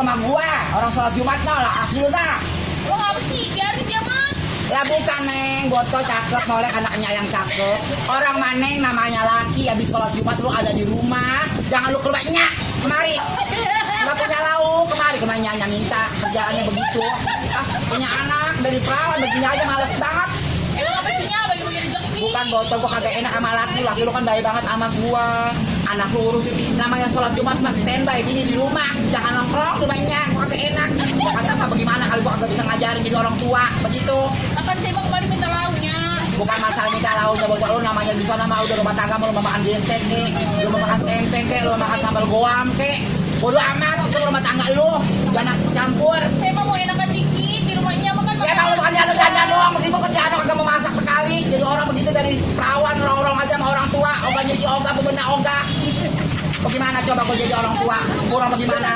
rumah gua, orang sholat Jumat lah, aku dah. Lo apa sih? Biarin dia mah. Lah bukan neng, botol cakep, noleh anaknya yang cakep. Orang maneng namanya laki, habis sholat Jumat lu ada di rumah, jangan lu ke rumahnya, kemari. Nggak punya lauk, kemari ke rumahnya minta, kerjaannya begitu. Ah, punya anak dari perawan, begini aja males banget. Emang apa sihnya bagi-bagi rezeki? Bukan botol, gua kagak enak sama laki lu kan baik banget sama gua. Anak lu urusin, namanya sholat Jumat mas standby gini di rumah, jangan nongkrong rumahnya, gua kagak enak. Kata apa bagaimana kalau gua kagak bisa ngajarin jadi orang tua, begitu. Kapan saya mau kembali minta launya? Bukan masalah minta lauknya botol lu namanya di sana mah udah rumah tangga, lu mau makan gesek kek, lu mau makan tempe kek, lu mau makan sambal goam kek. Bodo amat, itu rumah tangga lu, jangan campur. Saya mau enakan dikit di rumahnya makan Ya kalau bukan ada dana doang, begitu kerjaan kagak mau masak sekali. Jadi orang begitu dari perawan, orang-orang aja sama orang tua, ogah nyuci ogah, bebenah ogah. Bagaimana coba kau jadi orang tua? Kurang bagaimana?